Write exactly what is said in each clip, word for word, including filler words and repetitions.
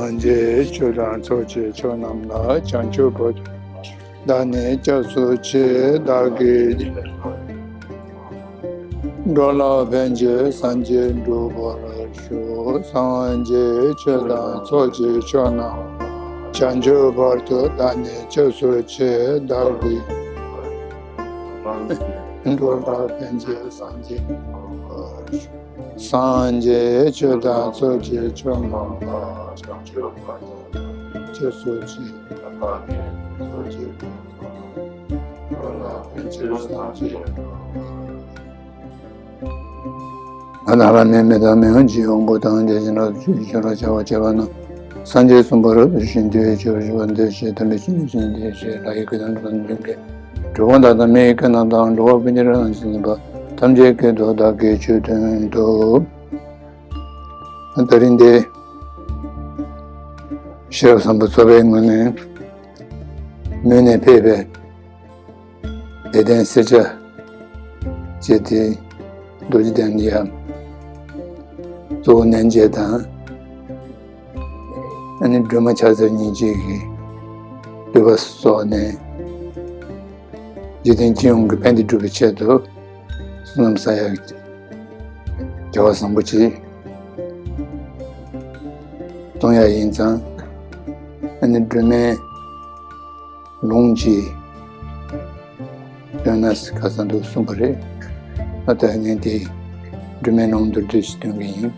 སངས་རྒྱས་ཆོས་དང་ཚོགས་ཀྱི་མཆོག་རྣམས་ལ། བྱང་ཆུབ་བར་དུ་བདག་ནི་སྐྱབས་སུ་མཆི། བདག་གིས་འགྲོ་ལ་ཕན་ཕྱིར་སངས་རྒྱས་འགྲུབ་པར་ཤོག། སངས་རྒྱས་ཆོས་དང་ཚོགས་ཀྱི་མཆོག་རྣམས། བྱང་ཆུབ་བར་དུ་བདག་ནི་སྐྱབས་སུ་མཆི། བདག་གིས་འགྲོ་ལ་ཕན་ཕྱིར་སངས་རྒྱས་འགྲུབ་པར་ཤོག། སངས་རྒྱས་ཆོས་དང་ཚོགས་ཀྱི་མཆོག་རྣམས་ལ། བྱང་ཆུབ་བར་དུ་བདག་ནི་སྐྱབས་སུ་མཆི། བདག་གིས་ཚོགས་ཀྱི་མཆོག་རྣམས། འགྲོ་ལ་ཕན་ཕྱིར་སངས་རྒྱས་འགྲུབ་པར་ཤོག། ང་དང་བླ་མའི་མི་དང་མི་དབང་ཆེན་དབང་པོ་དང་། དེ་བཞིན་རབ་ཏུ་བྱུང་བའི་ཆོས་ལ་སྐྱབས་པ་ཅེས་པ་རྣམས། སངས་རྒྱས་གསུམ་པོ་རབ་ཏུ་བྱུང་སྟེ། ཆོས་ཞུ་བར་འདོད་ཅེས། དམ་པའི་ཆོས་ཉན་ཞིང་འདི་སྐད་ཅེས། བདག་གིས་གང་ལ་དམ་ཚིག་གི། གྲུབ་པ་དག་དང་མི་ཡི་སྐད་རྣམས་དང་། འགྲོ་བ་ཀུན་གྱི་རེ་བ་རྣམས་ཀྱི། སེམས་ཅན་ཐམས་ཅད་ཀྱི་དོན་དུ། བདག་གིས་ཆོས་སྟོན་ཏོ། དེ་རིང་འདི་ཤེས་རབ་སམ་བྷོ་ཊ་ཚོགས་པའི་ངོས་ནས་མོན་ནས་ཕེབས་པའི་དད་ལྡན་སེར་སྐྱ་བཅས་ཏེ་རྡོ་རྗེ་གདན་ལ་ཡང་གཙོ་བོ་རྣལ་འབྱེད་དང་། ཨ་ནི་སྒྲོལ་མ་ཕྱག་འཚལ་སྙིང་རྗེ་གི་བསྟོད་པ་སོགས་ནས། འཇིག་རྟེན་སྤྱི་ཡོངས་ཀྱི་ཕན་བདེ་སྒྲུབ་པའི་ཆེད་དུ་བསོད་ནམས་བསགས་ཡག་གི་སྐལ་བ་བཟང་པོ་ཅིག་གཏོང་ཡག་ཡིན་ཙང་། ཨ་ནི་སྒྲོལ་མའི་ལུང་ཅིག་སྟོན་ན་ཁ་སང་དུ་གསུངས་པ་རེད། ཨ་ད་ངས་དེ་སྒྲོལ་མའི་ལུང་མདོར་བསྡུས་ཤིག་སྟོན་གྱི་ཡིན།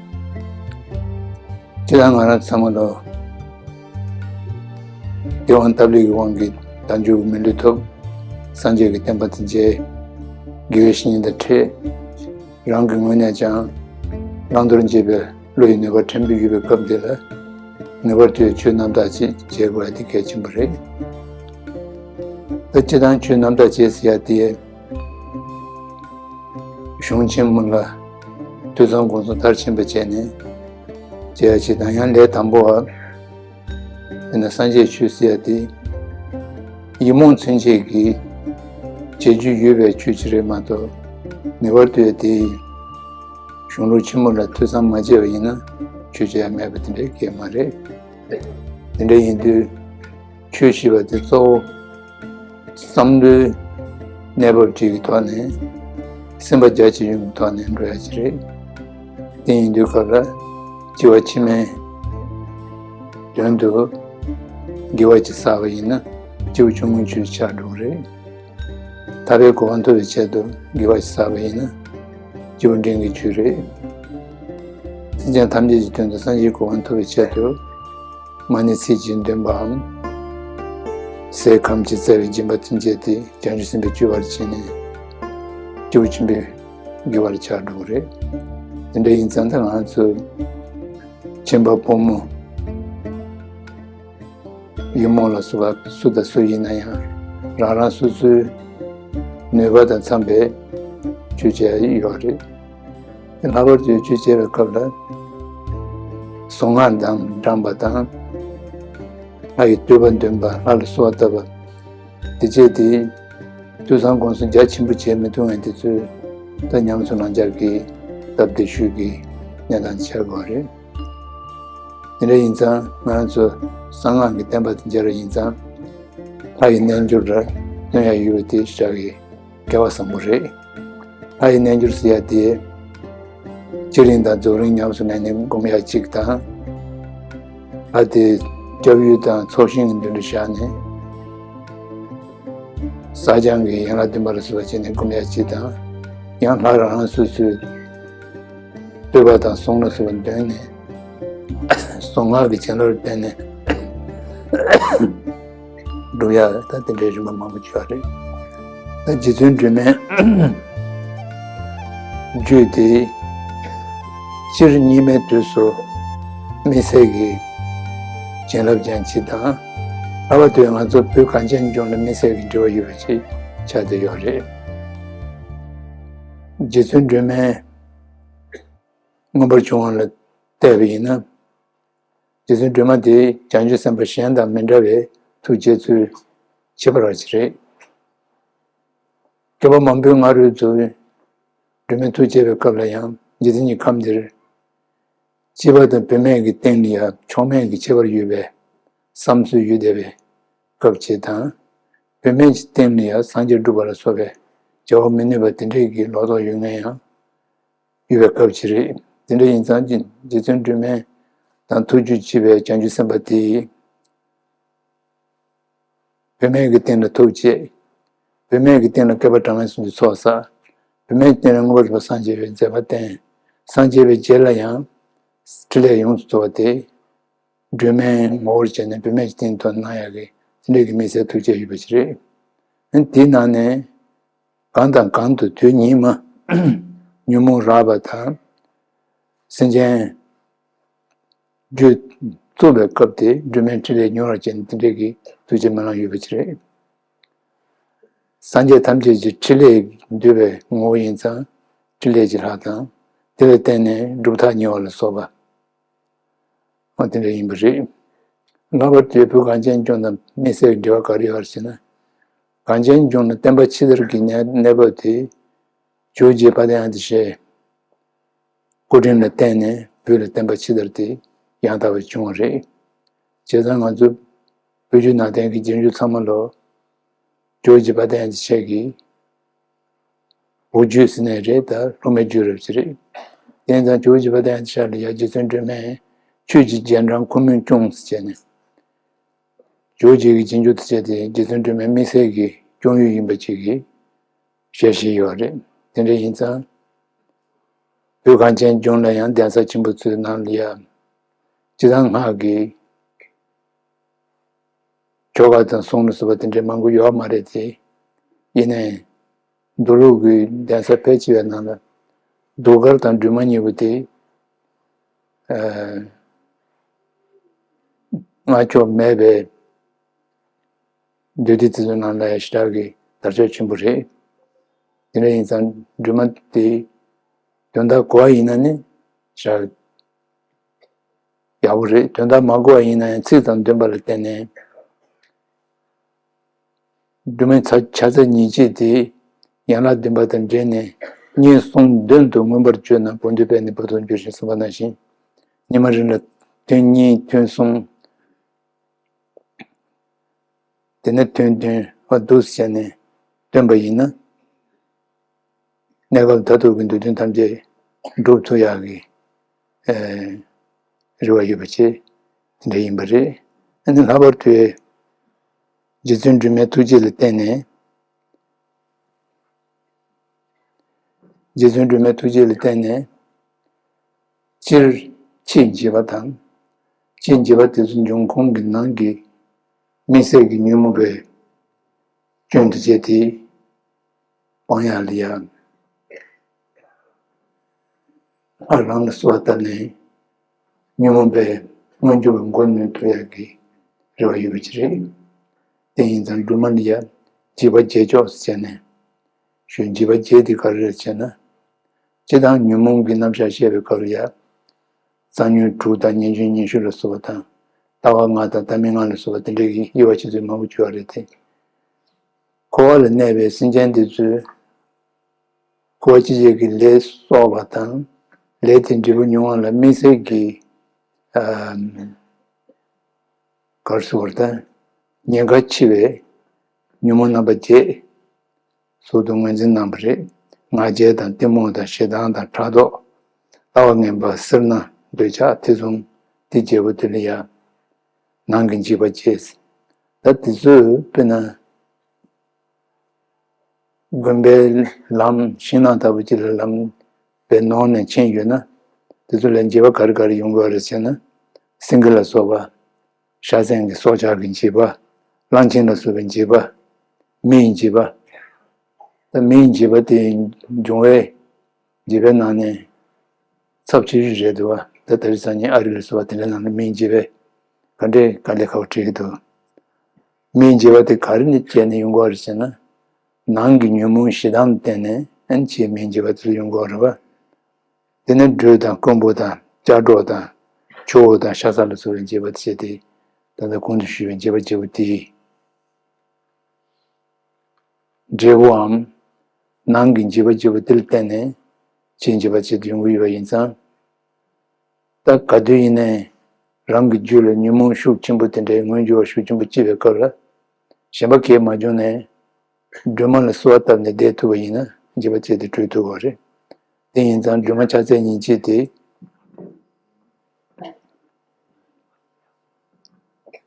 སྤྱིར་ང་རང་ཚང་མ་ལ་དེ་དབང་སྟབས་ལེགས་ཀྱི་དབང་གིས་བདག་འཇུག་གི་མི་ལུས་ཐོབ། སངས་རྒྱས་ཀྱི་བསྟན་པ་དང་མཇལ། དགེ་བའི་བཤེས་གཉེན་དང་འཕྲད། རང་གི་ངོས་ནས་ཀྱང་བླང་དོར་འབྱེད་པའི་བློ་ཡི་ནུས་པ་ཕྲན་བུ་ཡོད་པའི་སྐབས་འདི་ལ། ངེས་པར་དུ་ཆོས་རྣམ་དག་ཅིག་མཇལ་དགོས་ཡ་དེ་གལ་ཆེན་པོ་རེད། ད་སྤྱིར་བཏང་ཆོས་རྣམ་དག་ཅེས་ཟེར་ཡ་དེ། གཞུང་ཆེན་མོ་ལ་ཐོས་བསམ་སྒོམ་གསུམ་མཐར་ཕྱིན་པ་བྱས་ནས་མཇལ་ཡ་ཅིག་དང་། ཡང་ལས་དང་པོ་བ། དཔེར་ན་སངས་རྒྱས་ཆོས་ཟེར་ཡ་དེ། ཡིད་རྨོངས་ཚུན་ཆད་ཀྱི་བྱེད་རྒྱུ་ཡོད་པའི་ཆོས་ཅིག་རེད་མ་གཏོགས། ངེས་པར་དུ་ཡ་དེ་གཞུང་ལུགས་ཆེན་མོ་ལ་ཐོས་བསམ་མ་བྱས་པ་ཡིན་ན་ཆོས་བྱེད་ཡ་མེད་པ་དེ་འདྲའི་སྐད་མ་རེད། དེ་འདྲ་ཡིན་དུས་ཆོས་ཞེས་པ་དེ་གཙོ་བོ་བསམ་བློའི་གནས་བབ་ཅིག་གི་ཐོག་ནས། སེམས་པ་རྒྱ་ཆེ་ཡོང་གི་ཐོག་ནས་འགྲོ་ཡ་ཅིག་རེད། དེ་ཡིན་དུས་སྐབས་ལ་སྐྱེ་བ་ཕྱི་མའི་དོན་དུ་དགེ་བ་ཅིག་བསགས་པ་ཡིན་ན་སྐྱེས་བུ་ཆུང་ངུའི་ཆོས་ཆགས་འགྲོ་གི་རེད། ཐར་པའི་གོ་འཕང་ཐོབ་པའི་ཆེད་དུ་དགེ་བ་ཞིག་བསགས་པ་ཡིན་ན་སྐྱེས་བུ་འབྲིང་གི་ཆོས་རེད། སེམས་ཅན་ཐམས་ཅད་ཀྱི་དོན་དུ་སངས་རྒྱས་གོ་འཕང་ཐོབ་པའི་ཆེད་དུ་མ་ཎི་ཚིག་གཅིག་འདོན་པའམ། ཟས་ཁམ་གཅིག་བཙལ་བའི་སྦྱིན་པ་ཐམས་ཅད་དེ་བྱང་ཆུབ་སེམས་དཔའི་སྤྱོད་པར་བྱས་ནས་སྐྱེས་བུ་ཆེན་པོའི་དགེ་བར་ཆགས་འགྲོ་གི་རེད། དེ་འདྲ་ཡིན་ཙང་ད་ང་ཚོ་ཁྱིམ་པ་ཕོ་མོ། ཡུལ་མོ་ལ་སོགས་པ་སུ་དང་སུ་ཡིན་ན་ཡང་རང་རང་སོ་སོའི་ནུས་པ་དང་འཚམ་པའི་ཆོས་བྱེད་ཡ་ཡོད་རེད། ལྷག་པར་དུ་ཆོས་བྱེད་པའི་སྐབས་ལ་གཟུངས་སྔགས་དང་བགྲངས་པ་དང་། ལྷ་ཡི་བསྟོད་པ་འདོན་པ། ལྷ་ལ་གསོལ་བ་བཏབ་པ། དེ་བྱས་ཏེ་ཐོས་བསམ་སྒོམ་གསུམ་རྒྱ་ཆེན་པོ་བྱེད་མི་ཐུབ་མཁན་དེ་ཚོས་ད་ཉམས་སུ་བླང་བྱ་གི་སྟབས་བདེ་ཤོས་ཀྱི་གནས་སྟངས་ཆགས་དགོས་རེད། དེ་འདྲ་ཡིན་ཙང་ང་རང་ཚོ་གསང་སྔགས་ཀྱི་བསྟན་པ་དེ་མཇལ་བ་ཡིན་ཙང་། ལྷ་ཡི་རྣལ་འབྱོར་ར་སྟོན་ཡ་ཡོད་པ་དེ་ཞེ་དྲག་གི་སྐལ་བ་བཟང་པོ་རེད། ལྷ་ཡི་རྣལ་འབྱོར་ཟེར་ཡ་དེ་སྤྱི་རིང་དང་རྫོགས་རིང་ཉམས་སུ་ལེན་ནས་སྒོམ་ཡ་གཅིག་དང་། ལྷ་དེ་སྐྱབས་ཡུལ་དང་ཚོགས་ཞིང་གི་མདུན་དུ་བཞག་ནས། བསགས་སྦྱང་གི་ཡན་ལག་བདུན་པ་ལ་སོགས་པ་བྱས་ནས་སྒོམ་ཡ་གཅིག་དང་། ཡང་ལྷ་རང་རང་སོ་སོའི་བསྟོད་པ་དང་གཟུངས་ལ་སོགས་པ་འདོན་ནས། གཟུངས་སྔགས་ཀྱི་བྱིན་རླབས་བརྟེན་ནས་སྒྲུབ་ཡ། ད་དེ་འདྲའི་རིམ་པ་མང་པོ་ཅིག་ཡོད་རེད། ད་རྗེ་བཙུན་སྒྲོལ་མའི་རྒྱུད་དེ་སྤྱིར་སྙིགས་མའི་དུས་སུ་དམིགས་བསལ་གྱི་བྱིན་རླབས་ཅན་ཅིག་དང་། ལྷག་པར་དུ་ང་ཚོ་བོད་གངས་ཅན་ལྗོངས་ལ་དམིགས་བསལ་གྱི་འབྲེལ་བ་ཡོད་པ་ཅིག་ཆགས་བསྡད་ཡོད་རེད། རྗེ་བཙུན་སྒྲོལ་མའི་མངོན་པར་བྱུང་བ་ལ་བལྟས་པ་ཡིན་ན། རྗེ་བཙུན་སྒྲོལ་མ་དེ་བྱང་ཆུབ་སེམས་དཔའ་གཞན་དང་མི་འདྲ་བའི་ཐུགས་རྗེ་བརྩེ་ཁྱད་པར་བ་ཅིག་རེད། མཁས་པ་མང་པོའི་སྔ་རོལ་དུ་སྒྲོལ་མའི་ཐུགས་བསྐྱེད་པའི་སྐབས་ལ་ཡང་འཇིག་རྟེན་གྱི་ཁམས་འདིར་ སྐྱེས་པ་དང་བུད་མེད་ཀྱི་སྟེང་ལ་ཡང་མཆོག་དམན་གྱི་ཁྱད་པར་ཡོད་པའི་བསམ་ཚུལ་ཡོད་བསྡད་པའི་སྐབས་ཅིག་དང་། བུད་མེད་ཀྱི་སྟེང་ལ་ཡང་སངས་རྒྱས་སྒྲུབ་པ་ལ་སོགས་པའི་བྱ་བ་མི་ནུས་པ་དེ་འདྲས་ཀྱི་ལོག་རྟོག་ཡོད་མཁན་ཡང་ཡོད་པའི་སྐབས་ཅིག་རེད། དེ་འདྲ་ཡིན་ཙང་རྗེ་བཙུན་སྒྲོལ་མ་དང་ཐུགས་རྒྱུད་གཅིག་པའི་བྱང་ཆུབ་སེམས་དཔའ་དེས། བུད་མེད་ཀྱི་སྟེང་ལ་ཐུགས་བསྐྱེད། བུད་མེད་ཀྱི་སྟེང་ལ་བསྐལ་པ་གྲངས་མེད་གསུམ་གྱི་ཚོགས་བསགས། བུད་མེད་ཀྱི་སྟེང་ལ་མངོན་པར་རྫོགས་པར་སངས་རྒྱས་པའི་མཛད་པ་བསྟན། སངས་རྒྱས་པའི་རྗེས་ལ་ཡང་། ཕྲིན་ལས་ཡོངས་སུ་རྫོགས་པ་དེ། སྒྲོལ་མའི་ངོ་བོར་བྱས་ནས་བུད་མེད་ཀྱི་སྟེང་དུ་གནང་ཡག་གི་དེ་འདྲའི་གི་དམིགས་བསལ་ཐུགས་བསྐྱེད་ཡོད་པ་ཞིག་རེད། ཨ་ནི་དེའི་ནང་ནས་གང་དང་གང་དུ་དུས་ཉིད་མ་ཉོན་མོངས་རགས་པ་དང་། སེམས་ཅན་རྒྱུད་བཙུགས་པའི་སྐབས་དེ་སྒྲོལ་མའི་ཕྲིན་ལས་མྱུར་བར་བྱས་ནས་དེ་འདྲའི་གི་ཐུགས་རྗེ་སྨོན་ལམ་ཡོད་པ་ཅིག་རེད། སངས་རྒྱས་ཐམས་ཅད་ཀྱི་ཕྲིན་ལས་འདུས་པའི་ངོ་བོ་ཡིན་ཙང་ཕྲིན་ལས་ཀྱི་ལྷ་དང་། དེ་ལ་བརྟེན་ནས་སྒྲུབ་ཐག་ཉེ་བ་ལ་སོགས་པ། འོ་དེ་འདྲ་ཡིན་པ་རེད། ལྷག་པར་དུ་བོད་གངས་ཅན་ལྗོངས་དང་དམིགས་བསལ་གྱི་འབྲེལ་བ་ག་རེ་ཡོད་ཟེར་ན། གངས་ཅན་ལྗོངས་ལ་བསྟན་པ་ཕྱི་དར་གྱི་གནས་གནས་བབ་དེ། ཇོ་བོ་རྗེ་དཔལ་ལྡན་ཨ་ཏི་ཤའི་སྐུ་དྲིན་ལ་བརྟེན་ནས་བོད་ལ་བསྟན་པ་ཕྱི་དར་དེ་ཡང་དག་པར་བྱུང་བ་རེད། བྱས་ཙང་ང་ཚོ་བོད་བརྒྱུད་ནང་བསྟན་གྱི་རྗེས་འཇུག་ཚང་མ་ལོ། ཇོ་བོ་རྗེ་དཔལ་ལྡན་ཨ་ཏི་ཤ་གི་འོ་བརྒྱུད་ཟེར་ནའི་རེད། ད་སློབ་མའི་བརྒྱུད་རབས་ཅིག་རེད། དེ་ཡིན་ཙང་ཇོ་བོ་རྗེ་དཔལ་ལྡན་ཨ་ཏི་ཤ་ལ་ཡང་རྗེ་བཙུན་སྒྲོལ་མས་ཆོས་ཀྱི་རྗེས་འབྲང་ཁོ་མོས་སྐྱོང་ཟེར་བྱས་ནས། ཇོ་བོ་རྗེ་གི་རྗེས་འཇུག་ཏུ་བྱས་ཏེ་རྗེ་བཙུན་སྒྲོལ་མའི་དམིགས་བསལ་གྱི་སྐྱོང་ཡུལ་ཡིན་པ་ཅིག་གི་ཞལ་བཞེས་ཡོད་རེད། དེ་འདྲ་ཡིན་ཙང་། བོད་གངས་ཅན་ལྗོངས་ལ་ཡང་གདན་ས་ཆེན་པོ་ཚོའི་ནང་ལ་ཡང་། སྤྱིར་བཏང་སྔགས་ཀྱི་ཆོ་ག་དང་གསུང་ལ་སོགས་པ་དེ་འདྲའི་མང་པོ་ཡོད་མ་རེད་དེ། ཡིན་ནའི། མདོ་ལུགས་ཀྱི་གདན་ས་ཕལ་ཆེ་བའི་ནང་ལ་ཟློས་གར་དང་སྒྲོལ་མ་གཉིས་པོ་དེ། ཨ། སྔགས་ཕྱོགས་མེད་པའི་མདོ་སྡེ་དེ་ཚོའི་ནང་ལ་ཞེ་དྲག་གི་དར་ཁྱབ་ཆེན་པོ་རེད། དེ་འདྲ་ཡིན་ཙང་སྒྲོལ་མ་དེ་དོན་དག་གོ་བ་ཡིན་ན་ནི་ཞེ་དྲག་ཡག་པོ་རེད། དོན་དག་མ་གོ་བ་ཡིན་ན་ཡང་ཚིག་དང་ལྡན་པ་ལ་བརྟེན་ནས། སྒྲོལ་མའི་ཕྱག་འཚལ་ཉིན་བྱེད་དེ་ཡན་ལག་བདུན་པ་དང་འབྲེལ་ནས། སྙན་གསུང་དོན་དུ་མངོན་པར་བརྗོད་ན། བོད་འདོད་པས་ནི་བོད་དོན་འགྱུར་ཞིང་གསུངས་པ་ནང་བཞིན། ཉི་མ་རེ་ལ་ཐུན་གཉིས་ཐུན་གསུམ། དེ་ནས་ཐུན་བདུན་བ་འདུག་བྱས་ནས་བཏོན་པ་ཡིན་ན། གནས་སྐབས་མཐར་ཐུག་གི་འདོད་དོན་ཐམས་ཅད་འགྲུབ་ཐུབ་ཡག་གི། ཨེ། རེ་བ་ཡོད་པ་ཅིག་དེ་འདྲ་ཡིན་པ་རེད། ཨ་ནི་ལྷག་པར་དུ་རྗེ་བཙུན་སྒྲོལ་མའི་ཐུགས་རྗེ་ལ་བརྟེན་ནས། རྗེ་བཙུན་སྒྲོལ་མའི་ཐུགས་རྗེ་ལ་བརྟེན་ནས། སྤྱིར་ཕྱིའི་འཇིགས་པ་དང་། ཕྱིའི་འཇིགས་པ་དེ་ཚོ་འབྱུང་ཁུངས་ཀྱི་ནང་གི་དམིགས་བསལ་གྱི་ཉོན་མོངས་པའི་སྐྱོན་དུ་བྱས་ཏེ། སྤང་ཡག་ལ་ཡང་སྔགས་རང་ལ་གསོལ་བ་བཏབ་ནས་ཉོན་མོངས་པའི་མངོན་གྱུར་བ་མགོ་གནོན་ཐུབ་ཡག་གི་རེ་བ་ཡོད་པ་ཅིག་རེད། དེ་ཡིན་ཙང་སྒྲོལ་མ་ལ་ཡང་འཇིགས་པ་བརྗེད་ཕྱོགས་ཟེར་ནས། ཞུ། འཇིགས་པ་བརྗེད་དེ་ག་རེ་རེད་ཟེར་ན། སྤྱིར་བཏང་ཉོན་མོངས་ཀྱི་རྣམ་གཞག་བཤད་པའི་སྐབས་ལ་ཡང་། རྩ་ཉོན་དྲུག་དང་ཉེས་སྤྱོད་ཉི་ཤུ་ལ་སོགས་པ་དང་། ལྟ་བ་ལྔ་དང་ལྟ་མིན་ལྔ་ལ་སོགས་པ་དེ་འདྲའི་དབྱེ་བ་ཕྱེ་ཚུལ་མང་པོ་བྱུང་བ་རེད་དེ། འཁོར་བ་ལ་གནས་པའི་སེམས་ཅན་དེ་ཚོས་འཁོར་བ་སྤྱི་གཅོད་ཀྱི་ལས་གསོག་པ་དང་། ལས་དེའི་འབྲས་བུ་མྱོང་བ་ལ་དམིགས་བསལ་གྱི། ཨ། ག་རེ་ཟེར་དགོས་རེད་ད། ཉེན་ཁ་ཆེ་བའི་ཉོན་མོངས་རྣམ་པ་བརྒྱད་ཟུར་དུ་ངོས་འཛིན་གནང་བ་རེད། ང་རྒྱལ་དང་གཏི་མུག་དང་ཞེ་སྡང་དང་ཕྲག་དོག་ལྟ་བ་ངན་པ་སེར་སྣ་འདོད་ཆགས་ཐེ་ཚོམ། དེ་བརྒྱད་པོ་དེ་ལ་ཡང་ནང་གི་འཇིགས་པ་བརྗེད། ད་དེ་ཚོས་དཔེར་ན། དགོན་པའི་ལམ་ཤིང་ནགས་ལྟ་བུ་ཅིག་ལ་ལམ་པའི་ནང་ནས་ཕྱིན་ཡོད་ན། དེ་ཚོ་ལ་འཇིགས་པ་ག་རེ་ག་རེ་ཡོང་གི་ཡོད་རེད་ཟེར་ན། སེང་གེ་ལ་སོགས་པ། ཤ་ཟན་གྱི་སྲོག་ཆགས་ཀྱི་འཇིགས་པ། གླང་ཆེན་ལ་སོགས་པའི་འཇིགས་པ། མི་ཡི་འཇིགས་པ། ད་མི་ཡི་འཇིགས་པ་དེ་འབྱུང་བའི་འཇིགས་པའི་ནང་ནས་ཚབས་ཆེ་ཤོས་རེད་འདུག་བ། ད་ད་རེས་སང་ཉིན་ཨ་རི་ལ་སོགས་པ་དེ་འདྲའི་ནང་ལ་མི་ཡི་འཇིགས་པས་ག་འདྲའི་དཀའ་ལས་ཁག་པོ་འཕྲད་ཀྱི་འདུག་མིའི་འཇིགས་པ་དེ་ག་རེ་ནས་སྐྱེས་ནས་ཡོང་གི་ཡོད་རེད་ཟེར་ན། ནང་གི་ཉོན་མོངས་ཞེ་སྡང་ལ་བརྟེན་ནས་ཨ་ནི་ཕྱིའི་མིའི་འཇིགས་པ་དེ་ཚོ་ཡོང་གི་ཡོད་རེད་བ། དེ་ནས་སྦྲུལ་དང་རྐུན་པོ་དང་ལྕགས་སྒྲོག་དང་ཆུ་བོ་དང་ཤ་ཟ་ལ་སོགས་པའི་འཇིགས་པ་དེ་བྱས་ཏེ། ད་ལྟ་གོང་དུ་ཞུས་པའི་འཇིགས་པ་བརྒྱད་པོ་དེའི་འབྲས་བུའམ། ནང་གི་འཇིགས་པ་བརྒྱད་པོ་དེ་ལ་བརྟེན་ནས་ཕྱིའི་འཇིགས་པ་བྱེད་དུ་ཡོང་གི་ཡོད་པ་ཡིན་ཙང་། ད་ག་དུས་ཡིན་ནའི་རང་གི་རྒྱུད་ལ་ཉོན་མོངས་ཤུགས་ཆེན་པོ་དེ་འདྲའི་མངོན་གྱུར་བ་ཤུགས་ཆེན་པོ་སྐྱེས་པའི་སྐབས་ལ། གཞན་པ་གས་མ་བྱུང་ནས་སྒྲོལ་མ་ལ་གསོལ་བ་བཏབ་ནས་བསྡད་ཐུབ་པ་ཡིན་ན་འཇིགས་པ་བཅས་དེ་གྲོལ་ཐུབ་པ་རེད། དེ་ཡིན་ཙང་སྒྲོལ་མ་ཕྱག་འཚལ་ཉིན་བྱེད་དེ།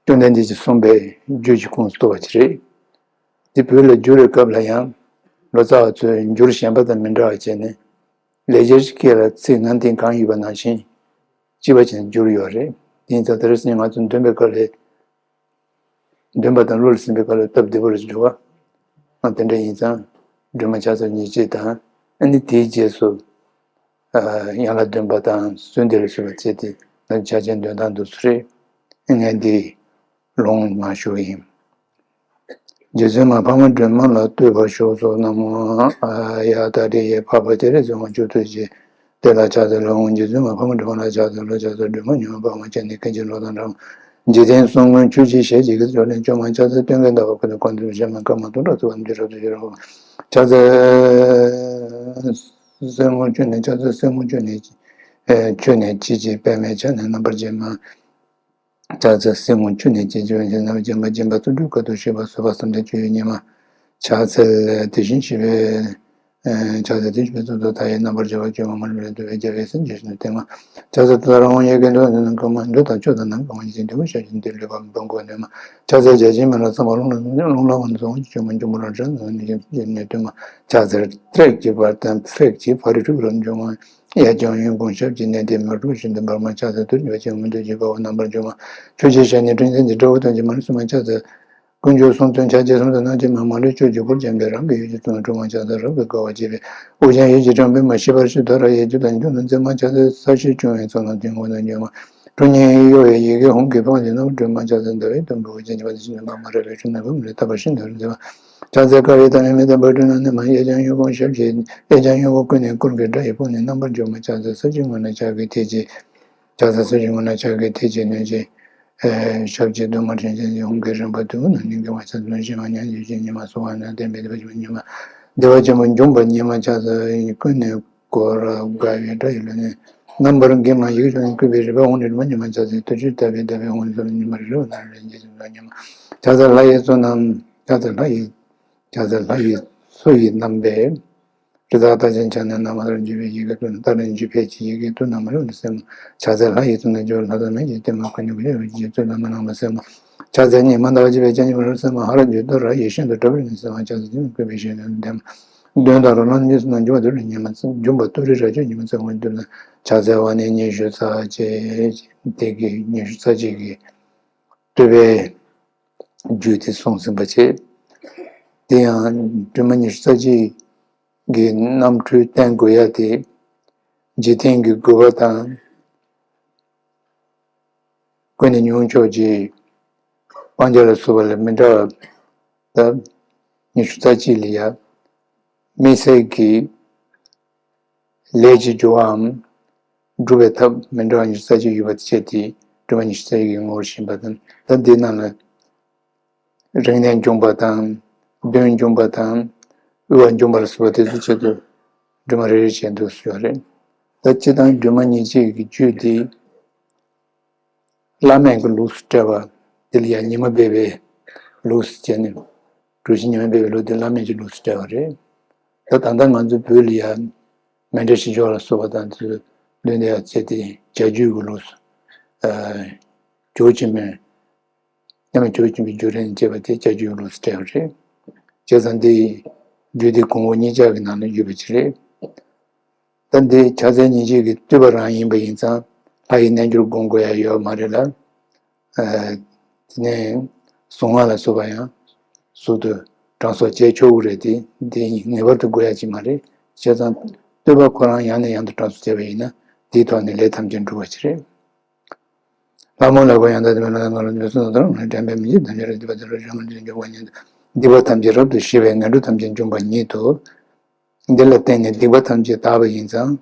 བཅོམ་ལྡན་འདས་ཀྱིས་གསུངས་པའི་རྒྱུད་ཀྱི་ཁོངས་སུ་གཏོགས་པ་ཅིག་རེད། འདི་བོད་ལ་བསྒྱུར་བའི་སྐབས་ལ་ཡང་ལོ་ཙཱ་བ་ཚོས་འགྱུར་གཞན་པ་དང་མི་འདྲ་བ་བྱས་ནས། ལེགས་སྦྱར་སྐད་ལ་ཚིག་ངན་ཏིང་གང་ཡོད་པ་ནང་བཞིན་གཅིག་པ་བྱས་ནས་བསྒྱུར་ཡོད་རེད། དེ་ཡིན་ཙང་དེ་རིང་སང་ཉིན་ང་ཚོ་འདོན་པའི་སྐབས་ལ། འདོན་པ་དང་གླུ་ལ་ཟིན་པའི་སྐབས་ལ་སྟབས་བདེ་པོ་རེད་འགྲོ་བ། ཨ་དེ་འདྲ་ཡིན་ཙང་སྒྲོལ་མ་ཕྱག་འཚལ་ཉིན་བྱེད་དང་། ཨ་ནི་དེའི་རྗེས་སུ། ཡན་ལག་བདུན་པ་དང་གསོལ་འདེབས་ལ་སོགས་པ་བྱས་ཏེ་ནང་ཕྱག་ཆེན་འདོན་སྟངས་འདུག་སེ་རེད། ངས་འདི་ལུང་མ་ཞུ་ཡིན། རྗེ་བཙུན་མ་འཕགས་མ་སྒྲོལ་མ་ལ་བསྟོད་པར་ཞུ་གསོལ། ན་མོ། ཡ་ད་རེ་ཡེ་འཕགས་པ་སྤྱན་རས་གཟིགས་དབང་ཕྱུག་ཐུགས་རྗེ་དེ་ལ་ཕྱག་འཚལ་ལོ། རྗེ་བཙུན་མ་འཕགས་མ་སྒྲོལ་མ་ལ་ཕྱག་འཚལ་ལོ། ཕྱག་འཚལ་སྒྲོལ་མ་མྱུར་བ་འཕགས་མ་སྤྱན་ནི་ཀུན་མཁྱེན་གློག་དང་འདྲ། འཇིག་རྟེན་གསུམ་མགོན་ཆུ་སྐྱེས་ཞལ་གཅིག་གིས་སྐྱོབ་ལས་སྐྱོབ་མ། ཕྱག་འཚལ་སྟོན་ཀའི་ཟླ་བ་ཀུན་ཏུ་ཀུན་ཏུ་བཞད་མ་སྐར་མ་སྟོང་ཕྲག་ཚོགས་པ་འདུས་རབ་ཏུ་ཞུ་རབ། ཕྱག་འཚལ་གསེར་སྔོ་ཆུ་ནས། ཕྱག་འཚལ་གསེར་སྔོ་ཆུ་ནས། ཆུ་ནས་ཅི་བྱེད་པདྨའི་ཆ་ནས་རྣམ་པར་རྒྱལ་མ། ཕྱག་འཚལ་གསེར་སྔོ་ཆུ་ནས་ཅི་བྱེད་པདྨའི་ཆ་ནས་རྣམ་པར་རྒྱལ་མ། སྦྱིན་པ་རྩོལ་སྒྲུབ་དཀའ་ཐུབ་སྤྱོད་པ། བཟོད་པ་བསམ་གཏན་སྤྱོད་ཡུལ་ཉིད་མ། ཕྱག་འཚལ་དེ་བཞིན་གཤེགས་པའི། ཕྱག་འཚལ་དེ་བཞིན་གཤེགས་པའི་གཙུག་ཏོར་མཐའ་ཡས། རྣམ་པར་རྒྱལ་བ་སྤྱོད་པ་མ་ལུས་པ། འདུལ་བའི་རྒྱལ་པོའི་སེང་གེ་ཞལ་ནས་བསྟན་མ། ཕྱག་འཚལ་ཏུཏྟཱ་ར་ཧཱུྃ་ཡི་གེ་མདོ་དང་ནི་ཀརྨ། མདོ་དང་ཆོས་དང་ནི་ཀརྨ་ཡིན་ཞིང་། འདུལ་བ་ཞབས་ཀྱི་འདི་ལུས་པ་འབུམ་སྐོར་ནུས་མ། ཕྱག་འཚལ་བརྒྱ་བྱིན་མེ་ལྷ་ཚངས་པ་རླུང་ལ་རླུང་ལ་བ་ནི་ཚངས་དབྱངས་ཀྱི་ཆོས་མ། འབྱུང་པོ་རང་གྲོལ་ནི་ཞིང་ཞིང་ནས་བསྟོད་མ། ཕྱག་འཚལ་ཏྲེག་གི་བར་དང་ཕེག་གི་བར་རིག་རུ་འབྱུང་བ། གཡས་བརྐྱང་གཡོན་བསྐུམ་ཞབས་ཀྱིས་མནན་ཏེ་མེ་ཏོག་བཞིན་དུ་འབར་མ། ཕྱག་འཚལ་ཏུ་བ་ཅན་མུ་སྟེགས་ཀྱི་དཔའ་བོ་རྣམ་པར་འཇོམས་མ། ཆུ་སྐྱེས་ཞལ་ནི་སྤྲིན་ཚན་གྱི་དགྲ་བོ་ཐམས་ཅད་མ་ལུས་སྲུང་མ། ཕྱག་འཚལ་ཀུན་སྦྱོར་གསུམ་སྟོན་ཕྱག་རྒྱ་གསུམ་དུ་སྣང་བྱེད་མ། མ་ལུས་ཕྱོགས་བཅུའི་འཁོར་བཅས་པའི་རང་གི་ཡུལ་གྱི་གཙུག་ན་འཁྲུངས་མ། ཕྱག་འཚལ་རབ་ཏུ་དགའ་བ་བརྗིད་པའི་དབུ་ཅན་ཡིད་ཀྱི་བྱམས་པས་མ་ཤེས་པར་ཞི་དོ་ར། གཡས་བརྐྱང་དང་གཡོན་བསྐུམ་མཛད་མ། ཕྱག་འཚལ་ས་གཞི་སྐྱོང་བའི་ཚོགས་ལ་དེང་འོག་ཏུ་འབྱོན་མ། ཁྲོ་གཉེར་གཡོ་བའི་ཡི་གེ་ཧཱུྃ་གི་ཕང་ཞིང་རྣམ་པར་སྤྲུལ་མ། ཕྱག་འཚལ་ཟླ་བའི་དུམ་བུ་དབུ་ཅན་གྱི་བ་དེ་བཞིན་དུ་འཕགས་མ་རལ་པའི་ཁྲོད་ན་བུམ་ལས་ཐར་པར་ཤིན་ཏུ་རིང་བསྲེལ་བ། ཕྱག་འཚལ་ཀ་ཝི་ཏ་ནི་མི་ལྡན་པ་སྤྲུལ་ན་ནི་མ། གཡས་བརྐྱང་གཡོན་བསྐུམ་ཞབས་ཀྱིས། གཡས་བརྐྱང་གཡོན་བསྐུམ་ཀུན་ནས་བསྐོར་གྱིས། དགྲ་ཡི་དཔུང་ནི་རྣམ་པར་འཇོམས་མ། ཕྱག་འཚལ་ས་གཞིའི་ངོས་ན་ཕྱག་གི་མཐིལ་གྱིས། ཕྱག་འཚལ་ས་གཞིའི་ངོས་ན་ཕྱག་གི་མཐིལ་གྱིས་གནོན་ཅིང་། ཞབས་ཀྱིས་རྡུལ་མར་ཕྱིན་ཅིང་ཧཱུྃ་གི་རིམ་པ་བདུན་ནང་ནས་འགེངས་པ། ཕྱག་འཚལ་ལུས་ཞི་བ་མྱ་ངན་ཞི་བྱེད་ཉིད་མ། གསོ་བ་ནས་བསྟན་པའི་བདེ་བ་ཆེན་པོ་ཉིད་མ། བདེ་བ་ཆེན་པོ་འབྱུང་བ་ཉིད་མ། ཕྱག་འཚལ་ཀུན་ནས་བསྐོར་དགའ་བའི་དགྲ་ཡི་ལུས་ནི། རྣམ་པར་འགེངས་མ་ཡི་གེ་ཤོག་ནི། བསྐུལ་བའི་རིམ་པ་ཧཱུྃ་ནས་སྒྲུབ་པ་ཉིད་མ། ཕྱག་འཚལ་བདུད་ཀྱི་ཐག་པས་བརྡབས་པའི་ཧཱུྃ་ནི་ཚུལ་ཉིད་མ། རི་རབ་ནང་ལས་འཇིགས་སུ་རུང་ཉིད་མ། ཕྱག་འཚལ་ལྷ་ཡི་ཚོགས་རྣམས། ཕྱག་འཚལ་ལྷ་ཡི། ཕྱག་འཚལ་ལྷ་ཡི། ཕྱག་འཚལ་ལྷ་ཡི་ཚོགས་ཀྱི་རྣམ་པས། རི་དྭགས་རྟགས་ཅན་ཕྱག་ནས་སྣང་བ་ལྟར་བརྗོད་པའི་ཡི་གེ་དུ་རྟག་ཏུ་འཇུག་ཕལ་གྱི་ཡི་གེ་དུ་རྣམས་རབ་ཏུ་གསལ་མ། ཕྱག་འཚལ་ལྷ་ཡི་ཚོགས་རྣམས་སྤྱི་བོར། ལྷ་དང་ལྷ་ཡི་སྐྱེད་མ་ཀུན་ནས་བསྐོར་བའི་ཡེ་ཤེས་ཚོགས་རྣམས་རྣམ་པར་གསལ་མ། ཕྱག་འཚལ་ཉི་མ་ཟླ་བ་བརྒྱད་པའི་སྤྱན་གཉིས་པ་རབ་གསལ་མ། ཧ་ར་ཇུ་ཏོ་ར་ཡེ་ཤེས་འདི་འདྲ་བར་གསལ་མ། ཕྱག་འཚལ་ཚེ་རིང་བསྐུལ་བའི་ཞལ་ནས་བསྟན་མ། གདོན་དང་རོ་ལངས་གཉིས་སུ་ན་འབྱུང་བ་དུག་ལྔའི་རྭ་ཅོ་ཉི་མ་ཚེ་འགོང་བའི་དུག་ལྔ་ཕྱག་འཚལ་བ་ནི་ཉི་ཤུ་རྩ་གཅིག་དེ་གི་ཉི་ཤུ་རྩ་གཅིག་གི་བསྟོད་པའི་རྒྱུད་དེ་གསུངས་ཟིན་པ་བྱས། དེ་ཡང་སྒྲོལ་མ་ཉི་ཤུ་རྩ་གཅིག་གི་རྣམ་འཕྲུལ་བསྟན་དགོས་ཡ་དེ། འཇིག་རྟེན་གྱི་རྒུད་པ་དང་། ཀུན་ནས་མྱོང་ཆོག་ཅིག་སྤང་བྱ་ལ་སོགས་པ་ལས་མི་འདྲ་བ། ད་ཉི་ཤུ་རྩ་གཅིག་ལ་ཡ། དམིགས་བསལ་གྱི་ལས་ཀྱི་སྦྱོར་བའམ། སྒྲུབ་པའི་ཐབས་མི་འདྲ་བ་ཉི་ཤུ་རྩ་གཅིག་ཡོད་པ་བཅས་ཏེ་སྒྲོལ་མ་ཉི་ཤུ་རྩ་གཅིག་གི་ངོ་བོར་བཞེངས་པ་དང་། ད་འདི་རྣམས་ལ། རིམས་ནད་འཇོམས་པ་དང་། གདོན་འཇོམས་པ་དང་། དབུལ་བ་འཇོམས་པ་ལ་སོགས་པ་དེ་ཚོའི་ཆེད་དུ་སྒྲོལ་མ་རེ་རེ་བྱས་འདུག་ཟེར་བ་རེད། ད་སྤྱིར་བཏང་སྒྲོལ་མ་ཉེར་གཅིག་གི་རྒྱུད་འདི། བླ་མེད་ཀྱི་ལུགས་སུ་བཀྲལ་བ། དེ་ལ་ཡང་ཉི་མ་སྦས་པའི་ལུགས་སུ་བྱས་ནས། གྲུ་བཞི་ཉི་མ་སྦས་པའི་ལུགས་དེ་བླ་མེད་ཀྱི་ལུགས་སུ་བཀྲལ་བ་རེད། ད་ད་ལྟ་ང་ཚོའི་བོད་ལ་ཡང་མཎྜལ་ཞི་མཆོད་ལ་སོགས་པ་དང་དེ་ཚོ་ལུས་འདི་ཡང་བྱས་ཏེ་བྱ་རྒྱུད་ཀྱི་ལུགས་སུ། ཇོ་བོ་ཆེན་མོས། མཉམ་མེད་ཇོ་བོ་ཆེན་པོའི་རྒྱུད་རིམ་བཅས་པ་དེ་བྱ་རྒྱུད་ལུགས་སུ་བཀྲལ་བ་རེད། བྱས་ཙང་འདི་རྒྱུད་སྡེ་གོང་འོག་གཉིས་ཆར་གྱི་ནང་ལ་ཡོད་པ་ཅིག་རེད། ད་འདི་ཕྱག་འཚལ་ཉིན་བྱེད་ཀྱི་བསྟོད་པ་རང་ཡིན་པ་ཡིན་ཙང་ལྷ་ཡི་རྣལ་འབྱོར་སྒོམ་དགོས་ཡ་ཡོད་མ་རེད་ལ། དེ་ནས་གཟུངས་སྔགས་ལ་སོགས་པ་ཡང་ཟུར་དུ་གྲངས་སོགས་བྱས་ཆོག་གི་རེད་དེ། འདི་ངེས་པར་དུ་དགོས་ཡ་ཅིག་མ་རེད། བྱས་ཙང་བསྟོད་པ་ཁོ་རང་ཡང་ནས་ཡང་དུ་གྲངས་སུ་བྱས་པ་ཡིན་ན་དེའི་ཐོག་ནས་ལས་ཐམས་ཅད་འགྲུབ་པ་ཅིག་རེད། ལྷ་མོ་ལ་གོ་ཡང་དག་དེ་མེད་ལ་ང་ལ་འདོད་སོང་དང་དྲན་པའི་མི་འཇིགས་དང་འབྲེལ་བའི་སྡིག་པ་དེ་ལ་རང་ལ་འཇུག་པ་ཉིད་དུ། སྡིག་པ་ཐམས་ཅད་རབ་ཏུ་ཞི་བའི་ངན་འགྲོ་ཐམས་ཅད་འཇོམས་པ་ཉིད་དོ། འདི་ལ་བརྟེན་ནས་སྡིག་པ་ཐམས་ཅད་དག་པ་ཡིན་ཙང་།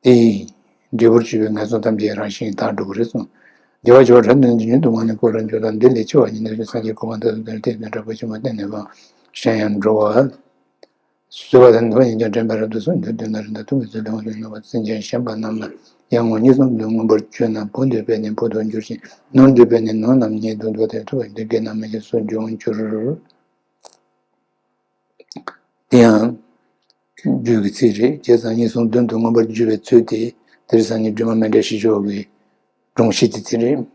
དེ་ཡི་འབྲས་བུར་གྱུར་པའི་ངན་སོང་ཐམས་ཅད་རང་བཞིན་དག་འགྲོ་གི་རེད་གསུངས། རྒྱལ་བ་ཇོ་བོ་རབ་ཏུ་བྱུང་ཉིད་དུ་ངང་ནས་བསྐོར་རབ་འགྱོ་དང་། འདི་ལས་ཆེ་བ་ཉིད་ནས་སངས་རྒྱས་གོ་འཕང་མཐར་ཐུག་དེར་བརྟེན་ནས་དྲག་པོ་ཆེན་པོ་བསྟན་ནས་འབངས་གཞན་ཡང་འགྲོ་བ། བཟོད་པ་དང་ནུས་པ་ཡིན་ཀྱང་དྲན་པར་རབ་ཏུ་གསོལ། འདིར་སྡོད་ན་རེ་ད་ཐུག་གི་ཚུལ་དང་འོ་དེ་ནོར་བ་སེམས་ཅན་གཞན་པ་རྣམས་ལ་ཡང་ངོ་གཉིས་གསུམ་དུ་མངོན་པར་བརྗོད་ན། བུ་འདོད་པས་ནི་བུ་དུ་འགྱུར་ཞིང་། ནོར་འདོད་པས་ནི་ནོར་རྣམས་ཉིད་དུ་འདོད་དེ་ཐུབ་པ་ཡིན་ཏེ། དགེ་རྣམས་མི་བྱེད་སོ་འབྱུང་འགྱུར། དེ་ཡང་རྒྱུད་ཀྱི་ཚིག་རེད། བྱས་ཙང་གཉིས་གསུམ་བདུན་དུ་མངོན་པར་འགྱུར་བའི་ཚུལ་དེ་དེ་རིང་སང་ཉིན་སྒྲོལ་མ་སྨན་གྲལ་ཞི་ཤོག་གི་སྒྲུང་གཞི་དེ་དེ་རེད།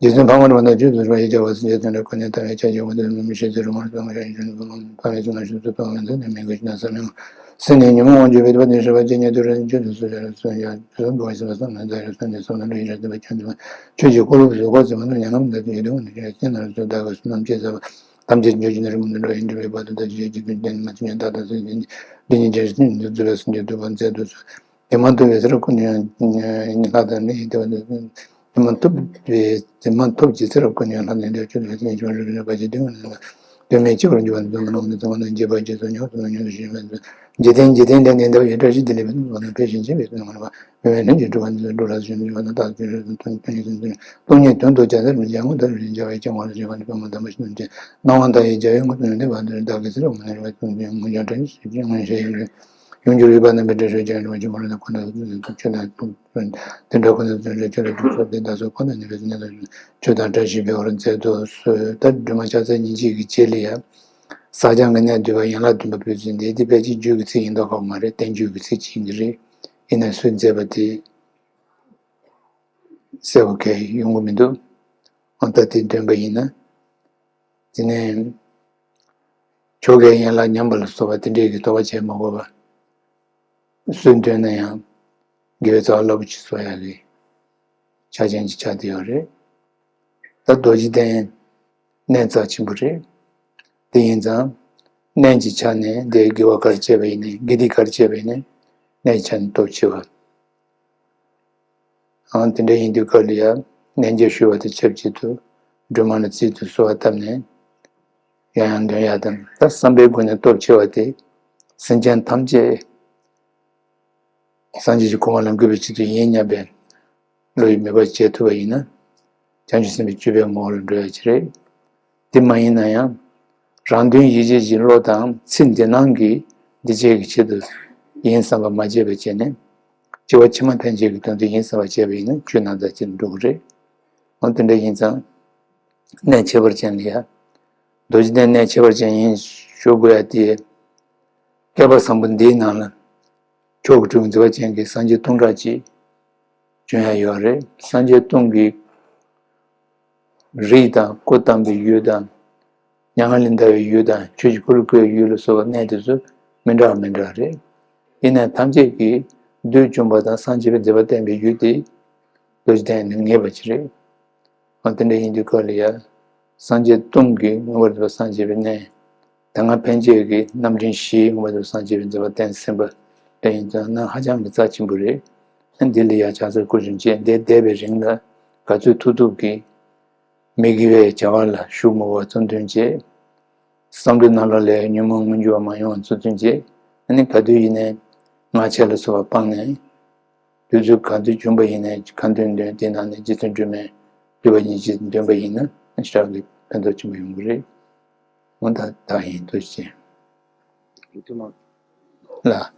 རྗེ་བཙུན་འཕགས་མ་རིན་པོ་ཆེ་རྗེ་བཙུན་རེ་ཁོ་ནའི་ལྟ་བའི་ཆ་རྒྱས་པ་དེ་མི་ཤེས་ཚུལ་རེ་མ་གསུངས་ཤིང་ཕ་མའི་གསུང་ལ་ཞུགས་ཚུལ་ཕ་མའི་གསུང་ལ་ཞུགས་ཚུལ་ཕ་མའི་མཛད་ནས་མི་དགོས་ཤིང་ན་བསམ་ཡང་སེམས་ནས་ཉོན་མོངས་དབང་བྱས་པའི་དུ་བ་དེ་ཧྲིལ་བ་ཅན་ཉེ་དུ་རེ་ཆོས་དུ་སུ་ལ་སུ་ཡང་དུ་བ་ཞིག་ལ་བསམ་ན་ད་རེ་སོན་ནས་བསམ་ན་འགྲོ་ཡི་རེ་དུ་བ་ཁྱོད་དུ་བ་ཁྱོད་ཀྱི་འཁོར་ལོ་བཟོད་སྐོར་ཟེར་མ་ནུ་ཡང་ནམ་ད་དུ་ཡོད་དུ་བ་ནི་ཁྱོད་ཀྱི་ན་རེ་སོ་ད་ག་སུ་ནམ་ཅེས་ཟ་བ་ཐམས་ཅད་ཉོ་ཅི་ན་རི་མུ་དུ་འགྲོ་ཡི་འགྲུབ་པའི་བར་དུ་ད་ཅི་ཡོད་ཀྱི་དུ་ལྡན་མ་ཅི་ཉན་ད་ད་སུ་ཡིན་འདི་ཉིད་རྗེས་སུ་འཛུད་པའི་སུ་འགྱུར་དུ་བ་མཛད་དུ་སུ། དེ་མ་ཐུབ་པའི་ཚེ་རབས་ཀུན་ནས་ཡང་ལྷ་དང་ནི་ཡིན་ཏེ། དེ་མ་ཐུབ་པའི་དེ་མ་ཐུབ་ཀྱི་ཚེ་རབས་ཀུན་ནས་ཡང་ལྷ་དང་ནི་ཆོས་དང་ལྷ་དང་ཉིད་ཀྱི་རིག་པ་ཇི་སྟེ་ཡང་ནི་དོན་མེད་འཆི་བར་འགྱུར་བ་ནི་དོན་མི་སློང་ནི་ཚང་མ་ནི་རྒྱས་པར་རྗེས་སུ་ཉོན་དུ་ཉོན་དུ་ཞེས་པའི་འཇིག་རྟེན་འཇིག་རྟེན་ལས་ནི་འདའ་བའི་བཀྲ་ཤིས་བདེ་ལེགས་པའི་དོན་མ་ནི་འཕེལ་ཞིང་རྒྱས་པའི་དོན་མ་ནི་བ་མི་བའི་ལྷུན་གྱིས་གྲུབ་པ་ནི་འགྲོ་ལ་ཞེན་པ་ནི་བརྟག་ཅིང་རེ་དོན་དོན་གཉིས་དོན་དོན་སྟོང་ཉིད་དོན་དུ་བྱ་ཟེར་མི་བྱ་ངོ་ལྟར་རེ་བྱ་བའི་སྤྱང་བ་རེ་བྱ་བ་ནི་བུ་མོ་དམ་པ་ཞིག་ནི་སྣང་བ་མཐའ་ཡས་རྒྱལ་བའི་ངོ་སྟོན་ནི་བ་དོན་བདག་གི་ཚེ་རབས་མ་ནི་རེ་བ་དོན་དོན་ངོ་སྤྱོད་བྲལ་ཞིང་ངོ་ཤེས་ཡིན། ཡོངས་གྱུར་རིག་པ་རྣམ་པའི་འགྲེལ་བཤད་ཀྱང་རིན་པོ་ཆེ་མ་རེད་ཁོ་ན་ཆོས་དང་ཆོས་དང་དེ་འདྲ་ཁོ་ན་ཆོས་དང་ཆོས་དང་ཆོས་དང་ཆོས་དང་ཆོས་དང་ཆོས་དང་ཆོས་དང་བཀྲ་ཤིས་པའི་འོར་མཛད་དུ་གསོལ། ད་སྒྲོལ་མ་ཕྱག་འཚལ་ཉིན་གཅིག་གི་རྗེས་ལ་ཡང་ས་སྦྱང་གི་གནས་བསྡུས་པ་ཡན་ལག་བདུན་པ་འབོད་ཚུལ་འདི་འདི་ཕལ་ཆེར་རྒྱུད་ཀྱི་ཚིག་ཡིན་མདོག་ཁ་པོ་མ་རེད། བསྟན་རྒྱུད་ཀྱི་ཚིག་ཅིག་ཡིན་གྱི་རེད། ཡིན་ན་སུས་མཛད་པ་དེ་གསལ་པོ་གང་ཡང་ཡོང་གི་མི་འདུག་ཨང་ད་དེ་འདོན་པ་ཡིན་ན། དེ་ནས་ཆོ་གའི་ཡན་ལག་ཉམས་པ་ལ་སོགས་པ་དེ་འདྲའི་གི་དོགས་པ་བྱེད་མ་དགོས་པ། སུས་འདོན་ན་ཡང་དགེ་བའི་རྩ་བ་རླབས་པོ་ཆེ་གསོག་ཡག་གི་ཆ་རྐྱེན་ཅིག་ཆགས་བསྡད་ཡོད་རེད། ད་རྡོ་རྗེ་གདན་གནད་རྩ་ཆེན་པོ་རེད། དེ་ཡིན་ཙང་གནད་ཀྱི་ཆ་ནས་དེ་དགེ་བ་ག་རེ་བྱས་པ་ཡིན་ནའི་དགེ་སྡིག་ག་རེ་བྱས་པ་ཡིན་ནའི་གནད་ཀྱི་ཆ་ནས་སྟོབས་ཆེ་བ། ཨང་དེ་འདྲ་ཡིན་དུས་སྐབས་ལ་ཡང་ལན་རྒྱག་ཞུ་བ་དང་ཆབས་ཅིག་ཏུ་སྒྲོལ་མ་ལ་རྩིས་ཏེ་གསོལ་བ་བཏབ་ནས་ཡང་ཡང་འདོན་ཡག་དང་། ད་བསམ་པའི་སྒོ་ནས་སྟོབས་ཆེ་བ་དེ་སེམས་ཅན་ཐམས་ཅད་སངས་རྒྱས་ཀྱི་གོ་འཕང་ལ་འགོད་པའི་ཆེད་དུ་ཡིན་སྙམ་པའི་བློ་ཡིས་མོས་པ་བྱེད་ཐུབ་པ་ཡིན་ན་བྱང་ཆུབ་སེམས་དཔའི་སྤྱོད་པའི་ངོ་བོ་ལ་འགྲོ་ཡག་ཅིག་རེད། དེ་མ་ཡིན་ན་ཡང་རང་དོན་ཡིད་བྱེད་ཀྱི་བློ་དང་ཚེ་འདི་སྣང་གི་འདི་བྱེད་ཀྱི་ཆེད་དུ་ཡིན་བསམ་པ་མ་བྱས་པ་བྱས་ནས་སྐྱེ་བ་ཕྱི་མ་ཕན་ཆད་ཀྱི་དོན་དུ་ཡིན་བསམ་པ་བྱས་པ་ཡིན་ན་ཆོས་ནང་ལྟར་བྱས་ནས་འགྲོ་གི་རེད། འོ་དེ་འདྲ་ཡིན་ཙང་གནད་ཁྱད་པར་ཅན་ལ་ཡ། རྡོ་རྗེ་གདན་གནད་ཁྱད་པར་ཅན་ཡིན་ཞུ་དགོས་ཡ་དེ། བསྐལ་པ་བཟང་པོ་འདིའི་ནང་ལ་མཆོག་གི་སྤྲུལ་པའི་མཛད་པ་ཅན་གྱི་སངས་རྒྱས་སྟོང་ཕྲག་གཅིག་བྱོན་ཡ་ཡོད་རེད། སངས་རྒྱས་སྟོང་གི་རིགས་དང་སྐུ་བལྟམས་པའི་ཡུལ་དང་། མྱ་ངན་ལས་འདའ་བའི་ཡུལ་དང་ཆོས་ཀྱི་འཁོར་ལོ་བསྐོར་བའི་ཡུལ་ལ་སོགས་པ་གནས་དེ་ཚོ་མི་འདྲ་བ་མི་འདྲ་བ་རེད། ཡིན་ནའང་ཐམས་ཅད་ཀྱིས་བདུད་བཅོམ་པ་དང་སངས་རྒྱས་པའི་མཛད་པ་བསྟན་པའི་ཡུལ་དེ་རྡོ་རྗེ་གདན་ནི་ངེས་པ་ཅིག་རེད། འོ་དེ་འདྲ་ཡིན་དུས་སྐབས་ལ་ཡ། སངས་རྒྱས་སྟོང་གི་མངོན་པར་རྫོགས་པ་སངས་རྒྱས་པའི་གནས། ད་སྔ་ཕན་ཆད་ཀྱི་རྣམ་འདྲེན་བཞིའི་མངོན་པར་རྫོགས་པ་སངས་རྒྱས་པའི་མཛད་པ་བསྟན་ཟིན་པ་དེ་ཡིན་ཙང་ན་ཧ་ཅང་གི་རྩ་ཆེན་པོ་རེད། འདི་ལ་ཡ་ཕྱག་འཚལ་སྐུ་གཟུགས་བཅས་འདི་བསྡད་པའི་རིང་ལ་ག་ཚོད་ཐུབ་ཐུབ་ཀྱིས་མི་དགེ་བའི་བྱ་བ་ལ་ཞུགས་མ་དགོས་པ་ཙམ་དོན་བྱས། བསམ་བློའི་ནང་ལོགས་ལ་ཉོན་མོངས་མངོན་གྱུར་བ་མ་ཡོང་བ་ཚུལ་མཐུན་བྱས། ཨ་ནི་ག་དུས་ཡིན་ནའི་སྔགས་ཆས་ལ་སོགས་པ་སྤངས་ནས། དུས་ཚོད་ག་དུས་བྱུང་བ་ཡིན་ནའི་ཁ་འདོན་འདོན་དེ་ནང་ནས་རྗེ་བཙུན་སྒྲོལ་མའི་སྤྲུལ་པ་ཉིན་བྱེད་འདོན་པ་ཡིན་ན་ཞེ་དྲག་གི་ཕན་ཐོགས་ཆེན་པོ་ཡོང་གི་རེད། འོ་ད་ད་ཡིན་ཐུགས་རྗེ་ཆེ། ལ།